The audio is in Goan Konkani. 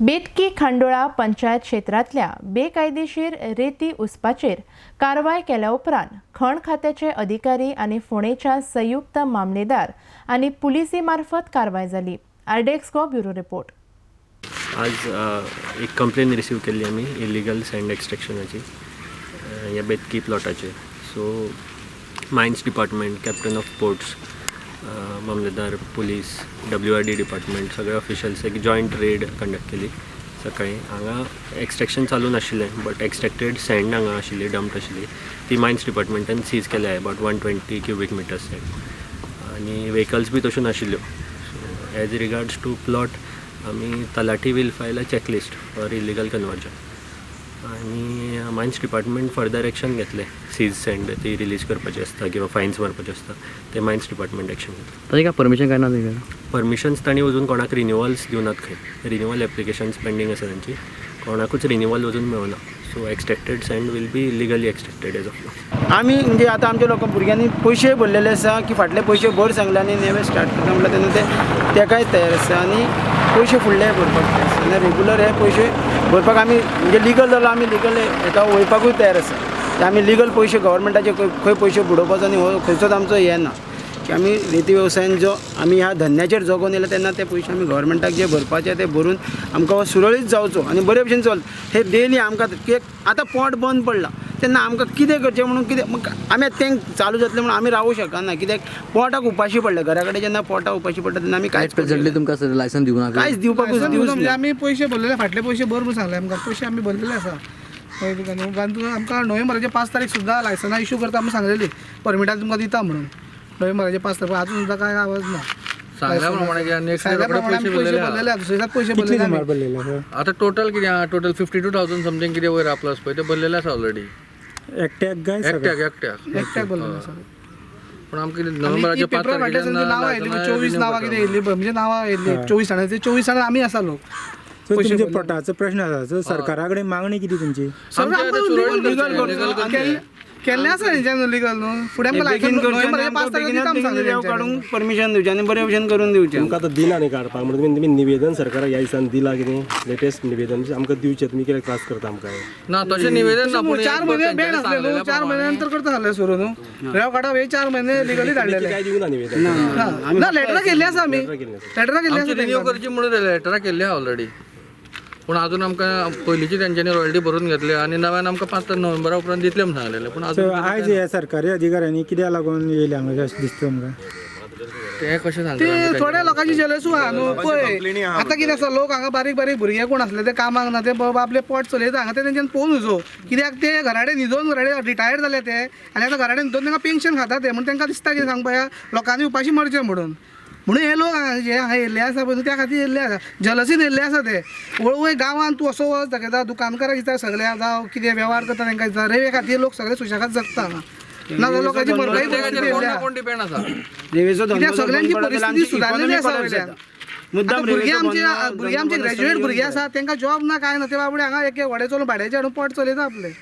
बेतकी खांडोळा पंचायत क्षेत्रांतल्या बेकायदेशीर रेती उसपाचेर कारवाय केल्या उपरांत खण खात्याचे अधिकारी आनी फोंडेच्या संयुक्त मामलेदार आनी पुलिसी मार्फत कारवाय जाली. आरडीएक्स गो ब्युरो रिपोर्ट. आज एक कंप्लेन रिसीव केल्ली आमी इलिगल सँड एक्स्ट्रॅक्शनाची ह्या बेतकी प्लॉटाचेर. So mines department, captain of ports, mamlatdar, police, WRD department, सगळे ऑफिशल्स एक जॉयंट रेड कंडक्ट केली सकाळी. हांगा एक्स्ट्रॅक्शन चालू नाशिल्लें, बट एक्स्ट्रॅक्टेड सँड हांगा आशिल्ली, डम्प्ड आशिल्ली, ती मायन्स डिपार्टमेंटान सीज केल्या, about 120 cubic meter sand. आनी व्हेकल्स बी तश्यो नाशिल्ल्यो. So as regards to plot, आमी talathi will file a checklist for illegal conversion आनी मायन्स डिपार्टमेंट फर्दर एक्शन घेतले. सीज सँड ती रिलीज करपाची आसता किंवा फायन्स मारपाचे आसता, ते मायन्स डिपार्टमेंट एक्शन घेतले. ताजें काय परमिशन काय ना तुमकां? परमिशन्स तांणी अजून कोणाक रिन्युअल्स दिवनात खंय. रिन्युअल एप्लिकेशन्स पेंडींग आसा तांची, कोणाकूच रिन्युअल अजून मेळना. So extracted sand will be illegally extracted as of now. आमी म्हणजे आतां आमच्या लोकां भुरग्यांनी पयशे भरलेले आसा की फाटले पयशे भर सांगले आनी नवे स्टार्ट करता म्हणल्यार तेन्ना ते तेकाय तयार आसा आनी पयशे फुडले भरपाक तयार आसा. आनी रेगुलर हे पयशे भरपाक आमी म्हणजे लिगल जाल्यार आमी लिगल हेका वयपाकूय तयार आसा. ते आमी लिगल पयशे गव्हर्मेंटाचे खंय पयशे बुडोवपाचो आनी हो खंयचोच आमचो हें ना की आमी रेती वेवसायान जो आमी ह्या धंद्याचेर जगोन येयला, तेन्ना ते पयशे आमी गव्हर्मेंटाक जे भरपाचे ते भरून आमकां हो सुरळीत जावचो आनी बरे भशेन चल. हे डेली आमकां आतां पोट बंद पडला तेन्ना आमकां कितें करचें म्हणून कितें आमी आतां तें चालू जातलें म्हणून आमी रावूं शकना, कित्याक पोटाक उपाशी पडले. घरा कडेन जेन्ना पोटाक उपाशी पडटा तेन्ना आमी कांयच प्रेझेंटली तुमकां लायसन्स दिवना? कांयच दिवपाकूच दिवच. म्हणजे आमी पयशे भरलेले, फाटले पयशे भर म्हणून सांगले आमकां, पयशे आमी भरलेले आसा. उपरांत आमकां नोव्हेंबराचे 5 तारीख सुद्दां लायसनां इशू करता म्हणून सांगलेली, परमिटां तुमकां दिता म्हणून नोव्हेंबराचे 5 तारीख, आजून सुद्दां कांय आवाज ना. सांगल्या प्रमाणे पयशे भरलेले, दुसरे दिसाक पयशे भरलेले. आतां टोटल कितें आहा? टोटल 52,000 समथींग कितें वयर प्लस पळय ते भरलेले आसा ऑलरेडी. एकट्याक काय? एकट्याक एकट्याक एकट्याक भरलेले आसा. पूण आमकां नोव्हेंबराचे 5 तारखेर नांवां येयली, 24 नांवां कितें येयली, म्हणजे नांवां येयली 24 जाणां, 24 जाणां आमी आसा लोक. तुमच्या पोटाचो प्रश्न आसा, सरकारा कडेन मागणी कितें तुमची? केल्लें आसा तेंच्यान लिगल न्हू, फुडें आमकां लायसन्स 5 तारखेर दिता म्हणून काडूंक परमिशन दिवचें आनी बरे भशेन करून दिवचें. तुमकां आतां दिना न्ही काडपाक म्हणून तुमी निवेदन सरकाराक ह्या दिसान दिलां कितें? लेटेस्ट निवेदन आमकां दिवचें, तुमी कित्याक त्रास करता आमकां? ना तशें निवेदन ना, पूण 4 म्हयने बॅन आसलें न्हू, 4 म्हयन्या नंतर करता जालें सुरू न्हू. रेंव काडप हे 4 म्हयने लिगली धाडलेलें. काय दिवना निवेदन? ना, लेटरां केल्लीं आसा आमी, लेटरां केल्लीं आसा. रिन्यू करची म्हणून लेटरां केल्ली आहा ऑलरेडी, पूण अजून आमकां पयलींची तेंच्यांनी रॉयल्टी भरून घेतली आनी नव्यान आमकां 5 नोव्हेंबरा उपरांत दितले म्हणून सांगलेलें. पूण अजून आयज ह्या सरकारी अधिकाऱ्यांनी कित्याक लागून येयले हांगा अशें दिसता तुमकां? तें कशें सांगता, ते थोड्या लोकांची जेलसू आहा न्हू. पळय आतां कितें आसा, लोक हांगा बारीक बारीक भुरगे कोण आसले ते कामाक ना, ते बाबा आपलें पोट चलयता हांगा, ते तेंच्यान पळोवन न्हजो, कित्याक ते घराडे न्हिदोन घराडे रिटायर्ड जाले ते, आनी आतां घराडे न्हिदोन तांकां पेन्शन खाता ते, म्हणून तांकां दिसता कितें सांग पळया लोकांनी उपाशी मरचें म्हणून. म्हणून हे लोक हे हांगा येयल्ले आसा पळय त्या खातीर येयल्ले आसा, जलसीन येयल्ले आसा ते. वळवय गांवांत तूं असो वच दाखयता, दुकानकाराक दिसता सगळ्या, जावं कितें वेव्हार करता तांकां दिसता. रेवे खातीर लोक सगळे सुशेगाद जगता हांगा, ना जाल्यार लोकांची मरगाय. कित्याक सगळ्यांची परिस्थिती सुदारलेली आसा वयल्यान. भुरगे आमचे ग्रॅज्युएट भुरगे आसा, तांकां जॉब ना कांय ना, ते बाबडे हांगा एक एक व्हडें चलोवन भाड्याचें हाडून पोट चलयता आपलें.